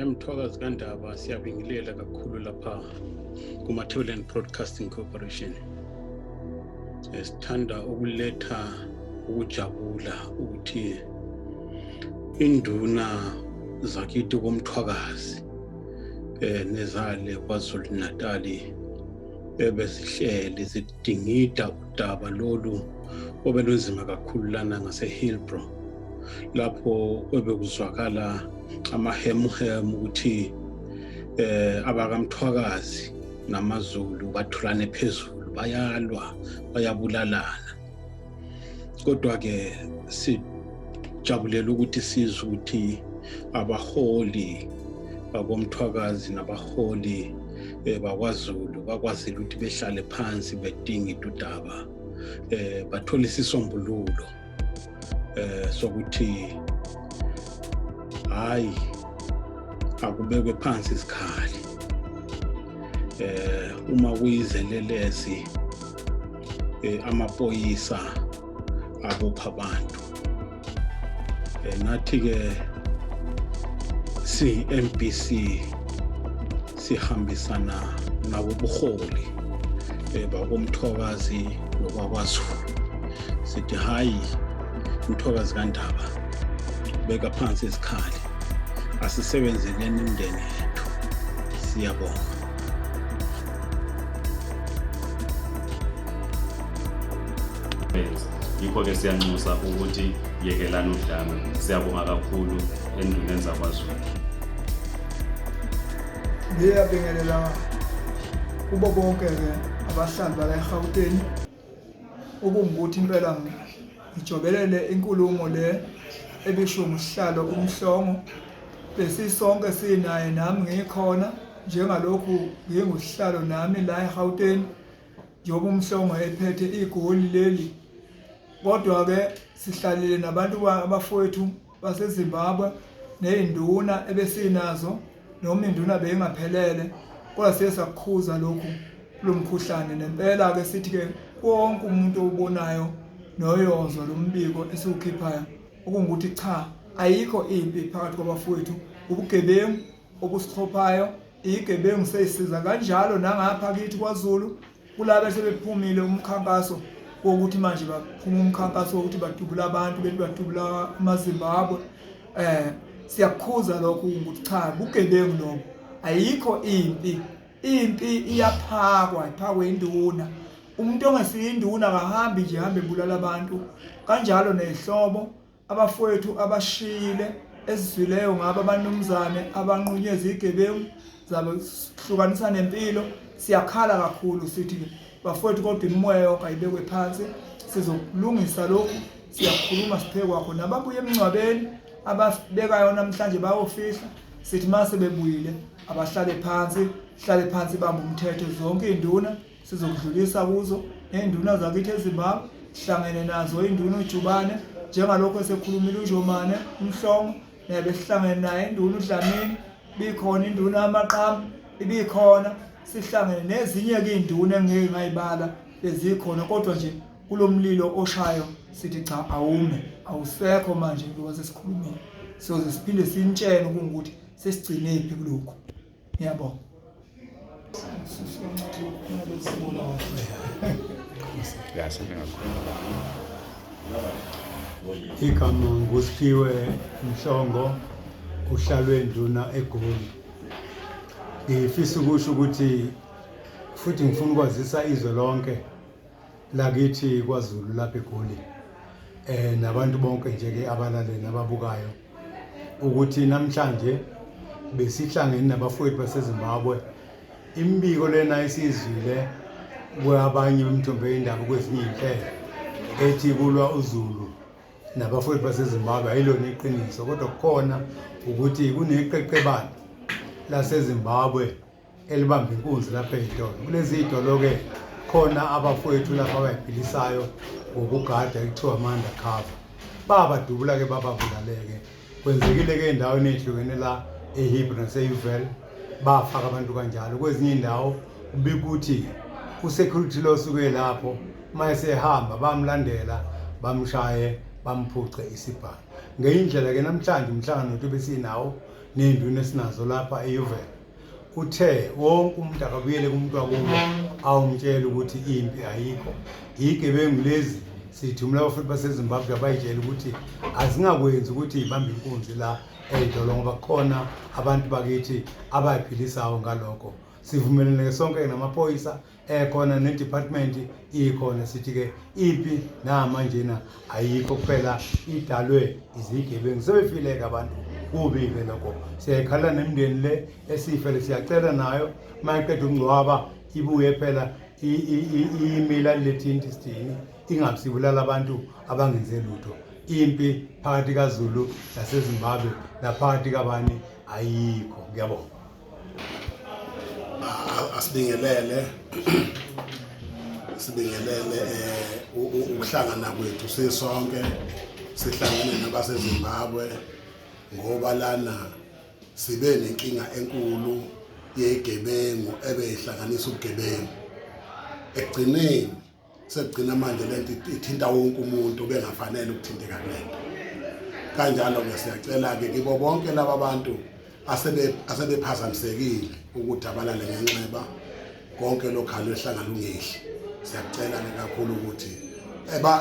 Mthokazi kaNdaba siyabingelela kakhulu lapha kuMathebeleni Broadcasting Corporation. Sithanda ukuletha ukujabula ukuthi induna zakithi komthwakazi nezale kwaZulu Natali bezihlele zidingida udaba lolu obelunzima kakhulu lana ngaseHillbrow, lapho bekuzwakala amahemuhemu ukuthi abakamthwakazi namaZulu bathulane phezulu, bayalwa, bayabulalana. Kodwa ke sijabulela ukuthi sizwe ukuthi abaholi bakomthwakazi nabaholi bakwaZulu bakwazile ukuthi behlale phansi bedingida udaba, bathole isisombululo sokuthi hayi akubekwe phansi isikhali uma kuyizelelesi amaphoyisa abopha abantu. Nathi ke si-MBC sihambisana nabo buholi bakomthwakazi nokwakwaZulu, sithi hayi Mthokazi kaNdaba, beka phansi isikhali, asisebenzeleni imindeni yethu. Siyabonga. Yikho ke siyanxusa ukuthi yekelana udlame. Siyabonga kakhulu enduneni zakwaZulu. Ngiyabingelela kubo bonke ke abahlali bala eGauteng ukuthi impela ngijobelele inkulumo le ebisho umhlalo uMhlongo. Besisonke sinaye nami ngikhona njengalokhu ngingusihlalo nami la eGauteng njengoba uMhlongo ephethe igoli leli. Kodwa ke sihlalile nabantu abafowethu baseZimbabwe nezinduna ebesinazo, noma induna beyingaphelele, kodwa sesakukhuza lokhu lomkhuhlane. Nempela ke sithi ke wonke umuntu obonayo noyozwa lombiko esiwukhiphayo ukuthi cha, ayikho impi phakathi kwabafowethu. Ubugebengu obusixhophayo, igebengu seyisiza kanjalo nangapha kithi kwaZulu kulabo sebephumile umkhankaso wokuthi manje baphuma umkhankaso wokuthi badubula abantu, bethi badubula amaZimbabwe. Siyakukhuza lokho ukuthi cha, ubugebengu lobo, ayikho impi. Impi iyaphakwa, iphakwe induna. Umuntu ongasiyinduna akahambi nje hambe ebulala abantu. Kanjalo nezihlobo abafowethu abashile ezizwileyo ngaba abanumzane abanqunyeza igebengu zabehlukanisa nempilo. Siyakhala kakhulu sithi bafowethu, kodwa imimoya yonke ayibekwe phansi, sizokulungisa lokhu. Siyakhuluma siphe kwakho nababuye emncwabeni ababekayo namhlanje bayofihla, sithi mase bebuyile abahlale phansi, hlale phansi bamba umthetho. Zonke induna sizokudlulisa kuzo, neinduna zakithi eZimbabwe sihlangene nazo, induna uJubane njengalokho esekhulumile uJomane uMhlongo, naye sihlangene naye induna uDlamini, bikhona induna yamaqama ibikhona, sihlangene nezinye ke induna engeke ngayibala bezikhona. Kodwa nje kulomlilo oshayo sithi cha, awume, awusekho manje ngoba sesikhulumile. Soze siphinde sintshene ukuthi sesigcinephi kulokho. Ngiyabonga. Igama nguSiphiwe Mhlongo, uhlalwe induna eGoli. Ngifisa ukusho ukuthi futhi ngifuna ukwazisa izwe lonke lakithi kwaZulu lapha eGoli, nabantu bonke nje ke abalaleli nababukayo, ukuthi namhlanje besihlangene nabafowethu baseZimbabwe. Imbiko lena isizwile kwabanye bemthombo yendaba kwezinye inhlelo ethi kulwa uZulu nabafowethu baseZimbabwe. Ayilona iqiniso, kodwa kukhona ukuthi kuneqeqebane laseZimbabwe elibamba inkunzi lapha eDolo. Kulezi idolo ke khona abafowethu lapha abayiphilisayo ngokugada ekuthiwa ama-undercover. Babadubula ke bababulaleke. Kwenzekile ke endaweni ehlukene la eHillbrow naseUvale, bafaka abantu kanjalo. Kwezinye indawo ubika ukuthi u-security lo osuke lapho mayesehamba bamlandela bamshaye bamphuce isibhamu. Ngeyindlela ke namhlanje umhlangano wethu besinawo nenduna esinazo lapha eYuvela uthe wonke umuntu akabuyele kumuntu wakubo awumtshela ukuthi impi ayikho igebengu lezi sithumela abafundi baseZimbabwe abayitshela ukuthi azingakwenzi ukuthi ibambe inkunzi la edolo ngoba khona abantu bakithi abayiphilisayo ngalokho sivumelene sonke namaphoyisa ekhona nedepartment ikhona sithi ke impi namanje na ayikho kuphela idalwe izigebengu sebefileke abantu kubi-ke lokho siyayikhala nemndeni le esifele siyacela nayo mayiqeda ukungcwaba ibuye phela imila lethinti sidini ingabusibulala abantu abangenze lutho impi phakathi kaZulu naseZimbabwe naphakathi kabani ayikho ngiyabonga asibingelele ukuhlangana kwethu sisonke sihlangene nabaseZimbabwe ngoba lana sibe nenkinga enkulu yegebengu ebeyihlanganisa ubugebengu ekugcineni sekugcina manje lento ithinta wonke umuntu bengafanele ukuthinteka kulento kanjalo ke siyacela ke kibo bonke laba bantu asebephazamisekile ukuthi abalale ngenxeba konke lokhalo ehlangana ungehli siyacela ke kakhulu ukuthi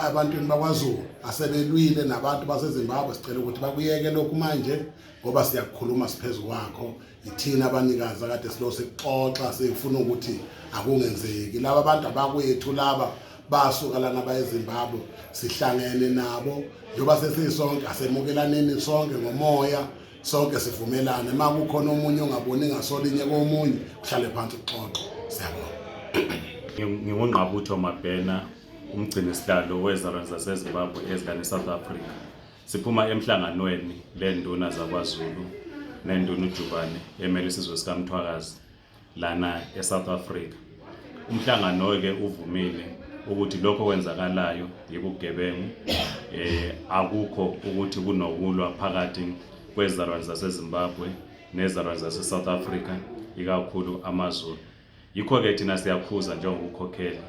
abantwini bakwaZulu asebelwile nabantu baseZimbabwe sicela ukuthi bakuyeke lokhu manje ngoba siyakukhuluma siphezulu kwakho ithina abanikazi akade silo sikuxoxa sifuna ukuthi akungenzeki laba bantu abakwethu laba basuka lana bayeZimbabwe sihlangene nabo njoba sesisonke asemukelaneni sonke ngomoya sonke sivumelane makukhona omunye ongaboni ngasolinye komunye uhlale phansi uxoxe siyabona ngingunqabutho Mabhena umgcini sihlalo wezalwane zaseZimbabwe ezingane South Africa siphuma emhlanganweni lenduna zakwaZulu nenduna uJubane emele isizwe sikaMthwakazi lana eSouth Africa umhlangano ke uvumile ukuthi lokho kwenzakalayo yibugebengu akukho ukuthi kunokulwa phakathi kwezalwane zaseZimbabwe nezalwane zaseSouth Africa ikakhulu amaZulu yikho ke thina siyakhuza njengokukhokhela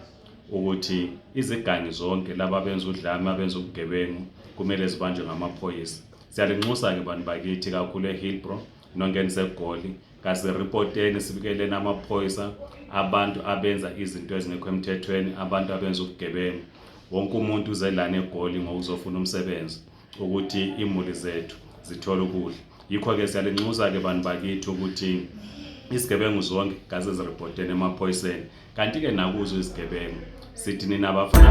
ukuthi izigangi zonke laba benza udlame abenza ubugebengu kumele zibanjwe ngamaphoyisa siyalinxusa ke bantu bakithi kakhulu eHillbrow nongenise eGoli kasi reporteni sibikele namaphoyisa abantu abenza izinto ezingekho emthethweni abantu abenza ubugebengu wonke umuntu uzelana eGoli ngokuzofuna umsebenzi ukuthi imuli zethu zithola ukudla yikho ke siyalinxusa ke bantu bakithi ukuthi isigebengu zonke gaze zireporteni emaphoyiseni kanti ke nakuzo isigebengu sithi nina abafana